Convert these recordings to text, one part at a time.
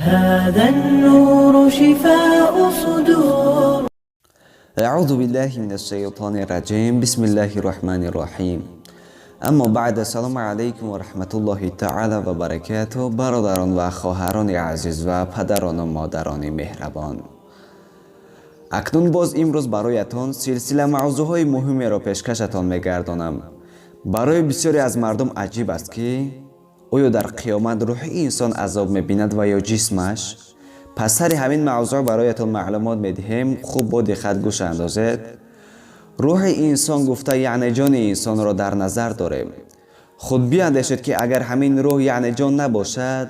هذا النور شفاء صدور. أعوذ بالله من الشيطان الرجيم، بسم الله الرحمن الرحيم. أما بعد، السلام عليكم ورحمة الله تعالى وبركاته. Бародарон ва хоҳарони азиз ва падарону модарони меҳрабон, акнун боз имрӯз бароятон силсила мавзӯъҳои муҳимеро пешкашатон мегардонам. Барои бисёре аз мардум аҷиб аст, ки оё дар қиёмат рӯҳи инсон азоб мебинад ва ё ҷисмаш. Пас сари ҳамин мавзӯъ бароятон маълумот медиҳем. Хуб бо диққат гӯш андозед. Рӯҳи инсон гуфта, яъне ҷони инсонро дар назар дорем. Худ биандешед, ки агар ҳамин рӯҳ, яъне ҷон набошад,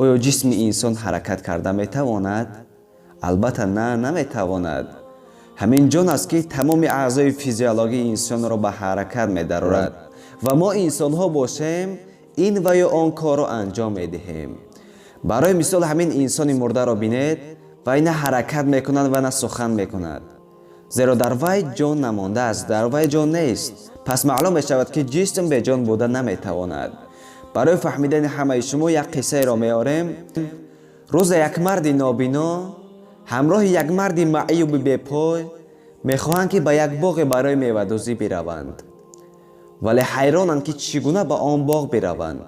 оё ҷисми инсон ҳаракат карда метавонад? Албатта, на, наметавонад. Ҳамин ҷон аст, ки тамоми аъзои физиологии инсонро ба ҳаракат медарорад ва мо инсонҳо бошем, ин ва ё он корро анҷом медиҳем. Барои мисол, ҳамин инсони мурдаро бинед: вай на ҳаракат мекунад ва на сухан мекунад, зеро дар вай ҷон намондааст, дар вай ҷон нест. Пас маълум мешавад, ки ҷисм беҷон буда наметавонад. Барои фаҳмидани ҳамаи шумо як қиссаеро меорем. Рӯзе як марди нобино ҳамроҳи як марди маъюби бепой мехоҳанд, ки ба як боғе барои мевадӯзӣ бираванд, вале ҳайронанд, ки чӣ гуна ба он боғ бираванд,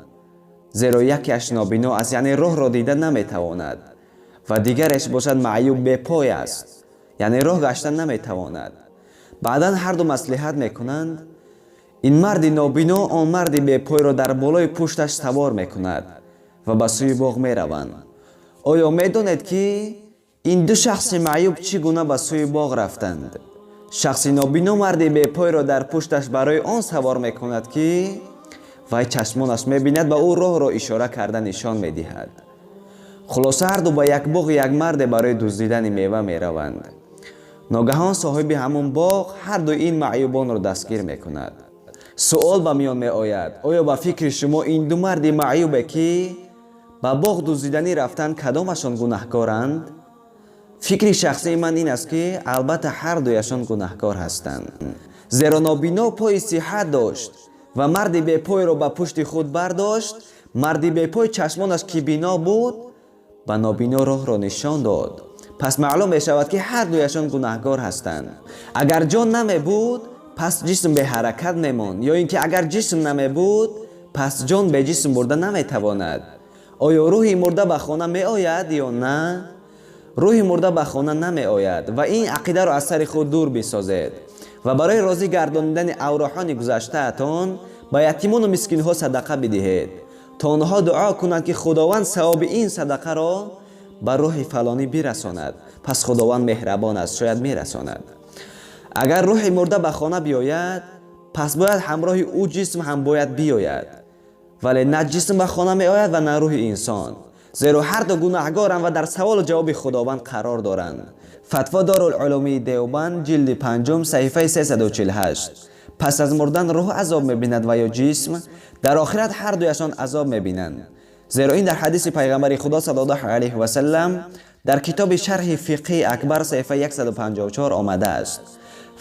зеро якеаш нобино аст, яъне роҳро дида наметавонад, ва дигареш бошад маъюб бепой аст, яъне роҳ гашта наметавонад. Баъдан ҳарду маслиҳат мекунанд. Ин марди нобино он марди бепойро дар болои пушташ савор мекунад ва ба сӯи боғ мераванд. Оё медонед, ки ин ду шахси маъюб чӣ гуна ба сӯи боғ рафтанд? Шахси нобино марди бепойро дар пушташ барои он савор мекунад, ки вай чашмонаш мебинад, ба ӯ роҳро ишора карда нишон медиҳад. Хулоса, ҳарду ба як боғи як марде барои дуздидани мева мераванд. Ногаҳон соҳиби ҳамон боғ ҳарду ин маъюбонро дастгир мекунад. Суол ба миён меояд: оё ба фикри шумо ин ду марди маъюбе, ки ба боғ дуздиданӣ рафтанд, кадомашон гунаҳкоранд? Фикри шахсии ман ин аст, ки албатта ҳардуяшон гунаҳкор ҳастанд, зеро нобино пои сиҳат дошт ва марди бепойро ба пушти худ бардошт. Марди бепой, чашмонаш ки бино буд, ба нобино роҳро нишон дод. Пас маълум мешавад, ки ҳардуяшон гунаҳкор ҳастанд. Агар ҷон намебуд, пас ҷисм беҳаракат мемонд, ё ин ки агар ҷисм намебуд, пас ҷон бе ҷисм бурда наметавонад. Оё рӯҳи мурда ба хона меояд ё на? Рӯҳи мурда ба хона намеояд ва ин ақидаро аз сари худ дур бисозед ва барои розӣ гардонидани арвоҳони гузаштаатон ба ятимону мискинҳо садақа бидиҳед, то онҳо дуо кунанд, ки Худованд савоби ин садақаро ба рӯҳи фалонӣ бирасонад. Пас Худованд меҳрабон аст, шояд мерасонад. Агар рӯҳи мурда ба хона биёяд, пас бояд ҳамроҳи ӯ ҷисм ҳам бояд биёяд, вале на ҷисм ба хона меояд ва на рӯҳи инсон, зеро ҳарду гунаҳгоранд ва дар саволу ҷавоби Худованд қарор доранд. Фатво Дорулулумии Деобанд, ҷилди панҷум, саҳифаи 348. Пас аз мурдан рӯҳ азоб мебинад ва ё ҷисм? Дар охират ҳардуяшон азоб мебинанд, зеро ин дар ҳадиси пайғамбари Худо саллаллоҳу алайҳи васалам дар китоби Шарҳи фиқҳи акбар, саҳифаи 154 омадааст.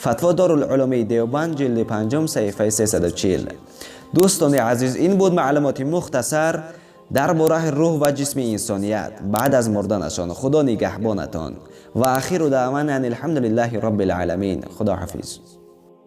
Фатво Дорулулумии Деобанд, ҷилди панҷум, саҳифаи 340. Дӯстони азиз, ин буд маълумоти мухтасар дар бораи рӯҳ ва ҷисми инсоният баъд аз мурданашон. Худо нигаҳбонатон. وآخر دعوانا أن الحمد لله رب العالمين. Худо ҳафиз.